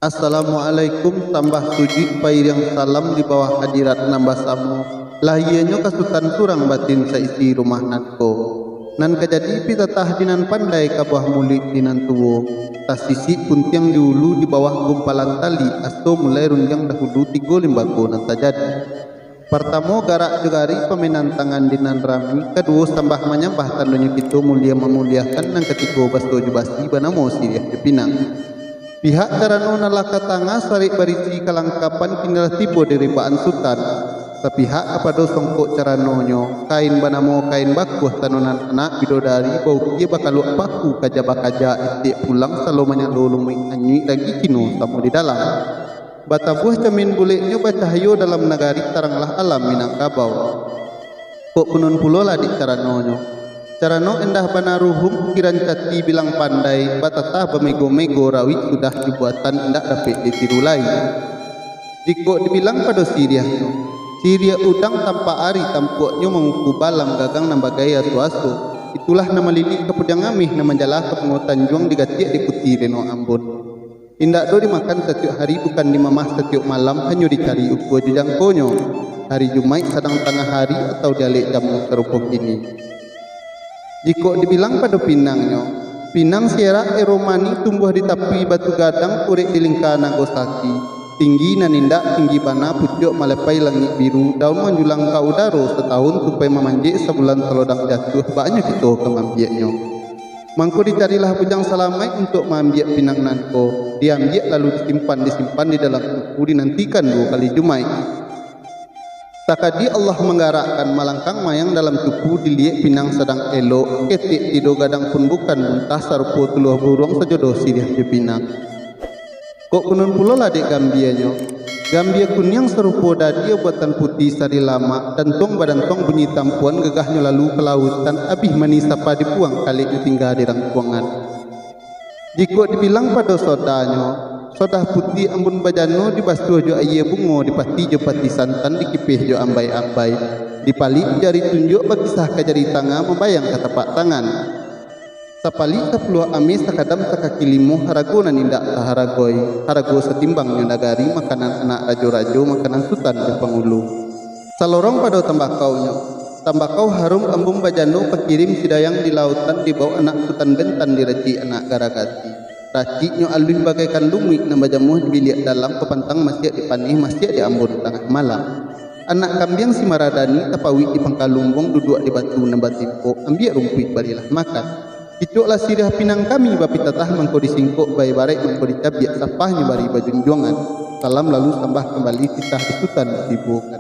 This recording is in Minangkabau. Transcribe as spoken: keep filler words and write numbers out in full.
Assalamualaikum, sambah sujuik pairiang salam di bawah hadirat nan basamo. Lahianyo ka Sutan surang, batin saisi rumah nan ko. Nan ka jadi pitatah di nan pandai, ka buah muluik di nan tuo. Tasisik puntiang di ulu, di bawah gumpalan tali, aso mulai rundiang dahulu tigo limbago nan tajadi. Partamo, garak jo gari pamainan tangan di nan rami, kaduo, sambah manyambah tandonyo kito mulia mamuliakan, nan katigo, baso jo basi banamo siriah jo pinang. Pihak carano nan lah ka tangah sarek barisi kalangkapan kini lah tibo di ribaan Sutan. Sapihak kapado songkok caranonyo, kain banamo kain bakuah tanunan anak bidodari, baukia bakaluak paku, kaja bakaja itiak pulang, salo manyalo lumuik anyuik lagi kino samo di dalam. Batabuah camin buleknyo bacahayo dalam nagari, taranglah alam Minangkabau. Kok kunun pulo lah dek caranonyo. Carano endah bana ruhum, ukiran cati bilang pandai, batatah bamego-mego, rawik sudah dibuatan, indak dapek ditiru lai. Jikok dibilang pado siriahnyo, siriah udang tampak ari tampuaknyo manguku balam gagang nan bagai aso-aso. Itulah nan malilik ka pudiang ameh, nan manjalah ka pungo tanjuang, digatiak di puti reno ambun. Indak doh dimakan satiok hari, bukan dimamah satiok malam, hanyo dicari ukua jo jangkonyo. Hari Jumaik sadang tangah hari atau dialek jamu sarupo kini. Jikok dibilang pado pinangnyo, pinang sierak ero mani tumbuah di tapi batu gadang, urek di lingka nago saki. Tinggi nan indak tinggi bana, pucuak malapai langik biru, daun manjulang ka udaro, satahun tupai mamanjek, sabulan talodang jatuah, baknyo kito ka maambiaknyo. Mangko dicarilah Bujang Salamaik untuak maambiak pinang nan ko. Diambiak lalu disimpan, disimpan di dalam cupu, dinantikan duo kali Jumaik. Sakadi Allah manggarakkan, malangkang mayang dalam cupu, diliek pinang sadang elok, ketek tido gadang pun bukan, muntah sarupo tuluah buruang, sajodoh siriah jo pinang. Kok kunun pulo lah dek gambianyo. Gambia kuniang sarupo dadi, buatan putih sari lamak, dantuang badantuang bunyi tampuan, gagahnyo lalu ka lautan, abih mani sapa dipuang, kaleknyo tingga di rangkuangan. Jikok dibilang pado sodanyo, sodah putih ambun bajano, dibasuah jo aia bungo, dipati jo pati santan, dikipeh jo ambai-ambai, dipalik jari tunjuak, bakisah ka jari tangah, mambayang ka tapak tangan. Sapalik sapuluah ameh, sakadam sakaki limo, harago nan indak taharagoi, harago satimbang nyo nagari, makanan anak rajo-rajo, makanan sutan jo pangulu. Salorong pado tambakaunyo. Tambakau harum ambun bajano, pakirim si dayang di lautan, dibaok anak sutan bentan, diracik anak garagati. Raciknyo aluih bagaikan lumuik, nan bajamuah di biliak dalam, papantang masiak di paneh, masiak di ambun tangah malam. Anak kambiang si maradani, tapauik di pangka lumbuang, duduak di batu nan batimpok, ambiak rumpuik barilah makan. Kicoklah siriah pinang kami, bapitatah mangko disingkok, baibaraik mangko dicabiak, sapahnyo bari bajunjuangan. Salam lalu sambah kambali, titah di sutan ditibokan.